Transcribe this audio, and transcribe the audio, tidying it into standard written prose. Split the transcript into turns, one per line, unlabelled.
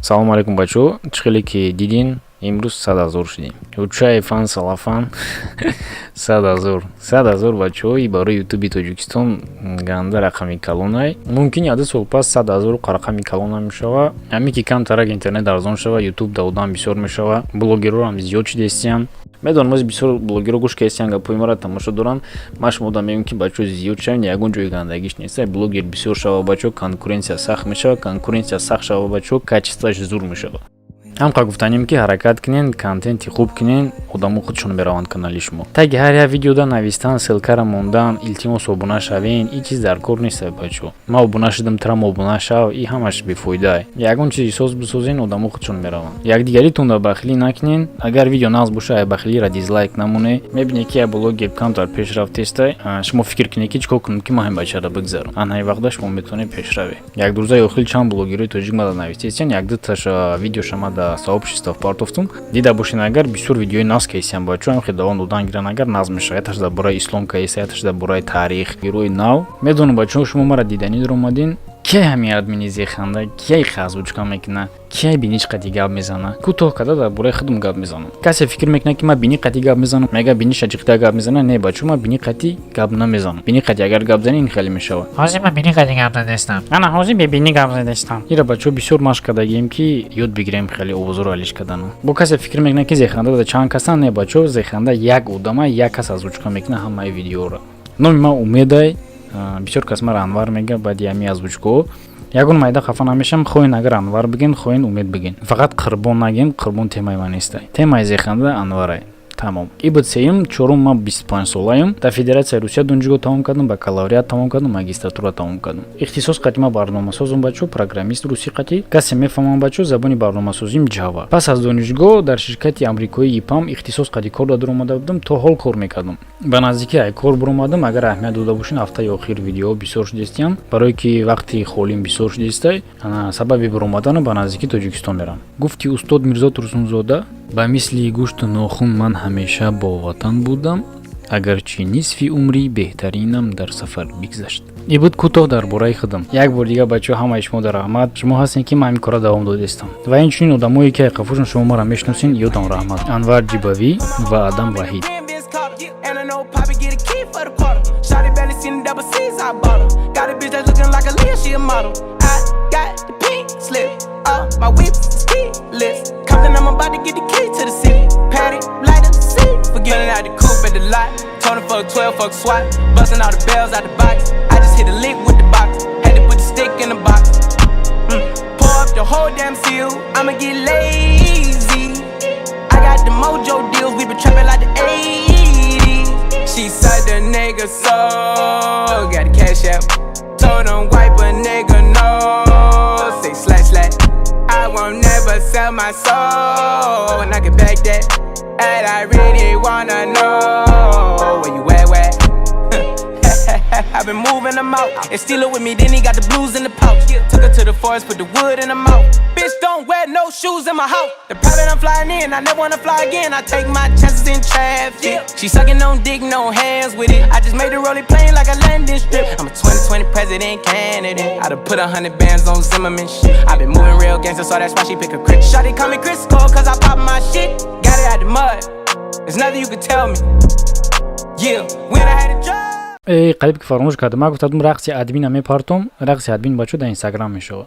Салому алейкум, бачаҳо. Чӣ хеле ки дидин, имрӯз 100 000 шудем. Учай фан салафан, 100 000, 100 000, бачаҳо. И барои Ютуби Тоҷикистон ганда рақами калонай. Мумкин яду сол пас 100 000 рақами калон намешава. Ҳамин ки камтарак интернет арзон шава, Ютуб да одам бисёр мешава, блогерорам зиёд шудестиянд. Медонам, ози бисёр блогеро гӯш кардистиянд, гапҳои маро тамошо доранд. Ман шумо мегӯям, ки бачаҳо, зиёд шавем, ягон ҷои гандагиш нест. Блогер бисёр шава, бачаҳо, конкуренсия сахт мешава. Конкуренсия сахт шава, бачаҳо, качествоаш зур мешава. Ҳамқа гуфтанем, ки ҳаракат кунен, контенти хуб кунен, одамо худшон мераванд канали шумо. Таги ҳар як видеода навистан, ссылкара мондан, «Илтимос, обуна шавен», ин чиз дар кор нест, бачаҳо. «Ман обуна шудам, трам обуна шав», и ҳамаш бефоидае. Ягон чизи соз бисозен, одамо худшон мераванд. Якдигаритонда бахилӣ накунен. Агар видео нағз боша, ай бахилиро дизлайк намоне. Мебине, ки як блогер камтар пешрафтестай, шумо фикр кунед, ки чӣ кор кунем, ки ман ҳамин бачаро бигзарам. Ана вақта шумо метавонед пешравед. Як рӯзаи охир чанд блогерои тоҷик мада навистестиян, як дуташа видеоша мада сообщество партофтум, дида бошен агар. Бисёр видеои нағз кайсиян, бачаҳо. Ҳам хел давом додан гиран агар, нағз мешава. Яташ дар бораи ислом кайса, яташ дар бораи таърих, герои нав. Медонам, бачаҳо, шумо мара диданӣ даромадин. Кай ҳамин админи зеханда, кай озвучка мекуна, кай биниш қати гап мезана? Кӯтоҳ карда дар бораи худам гап мезанам. Касе фикр мекунад, ки ман бини қати гап мезанам, мега биниша ҷиқта гап мезана. Не, бачаҳо, ман бини қати гап намезанам. Бини қати агар гап зани, ин хеле мешавад.
Ҳозир ман бини қати гап задестам. Ана ҳозир бебинӣ гап задестам.
Ира, бачаҳо, бисёр машқ кардагием, ки ёд бигирем хеле овозоро алиш кардану. Бо касе фикр мекунад, ки зеханда да чанд касан. Не, бачаҳо, зеханда як одама, як кас озвучка мекунад ҳамаи видеоро. Номи ман Умедай. Бисёр кас мара Анвар мега. Баъди ҳами озвучкаҳо ягон майда хафа намешам. Хоҳен агар Анвар бигин, хоҳен Умед бигин, фақат Қурбон нагин. Қурбон темаи ман нестай, темаи зеханда Анварай, тамом. И буд сеюм. Чорум, ман 25 солаем. Дар Федератсияи Русия донишгоҳ тамом кардам, бакалавриат тамом кардам, магистратура тамом кардам. Ихтисос қати ман барномасозум, бачо, программист русӣ қати касе мефаҳмам, бачо. Забони барномасозим Java. Пас аз донишгоҳ дар ширкати амрикоии ИПАМ ихтисос қати кор даромада будам, то ҳол кор мекардам. Ба наздикӣ ай кор буромадам. Агар аҳамият дода бошед, ҳафтаи охир видеоҳо бисёр шудестиям, барое ки вақти холим бисёр шудестай. Сабаби буромадану ба наздикӣ Тоҷикистон мерам. Гуфти устод Мирзо Турсунзода: «Ба мисли гӯшту нохун ман ҳамеша бо ватан будам, агарчи нисфи умри беҳтаринам дар сафар бигзашт». И буд кӯтоҳ дар бораи худам. Як бор дигар, бачаҳо, ҳамаи шумо дар раҳмат. Шумо ҳастем, ки ман ҳамин кора давом додистам, ва инчунин одамое, ки қафошон шумо маро мешиносен, ёдам раҳмат. Анвар Ҷибавӣ ва Адам Ваҳид.
And I know Poppy get a key for the quarter. Shotty barely seen the double C's, I bought her. Got a bitch that's looking like a Leah, she a model. I got the pink slip, my whip is keyless. Compton, I'm about to get the key to the city. Patty, light up the seat. Forgetting out the coupe at the lot. Told him fuck 12, fuck SWAT. Busting all the bells out the box. I just hit a lick with the box. Had to put the stick in the box. Pour up the whole damn seal. I'ma get lazy. I got the mojo deals. We been trapping like the 80s. She said the nigga so got the cash out. Told him wipe a nigga no. Say slash slash. I won't never sell my soul, and I can back that. And I really wanna know where you at, where? I've been moving them out. And steal it with me, then he got the blues in the pouch. Took her to the forest, put the wood in the mouth. Bitch, don't wear no shoes in my house. The private I'm flying in, I never wanna fly again. I take my chances in traffic. She sucking on dick, no hands with it. I just made the rolling plane like a landing strip. I'm a 2020 president candidate. I done put 100 bands on Zimmerman shit. I been moving real gangster, so that's why she pick a crip. Shawty call me Chris Cole, 'cause I pop my shit. Got it out the mud. There's nothing you could tell me. Yeah, when I had a job.
Эй, қариб ки фаромӯш кардам. Ман гуфтадум, рақси админа мепартом. Рақси админ, бачо, дар Инстаграм мешавад.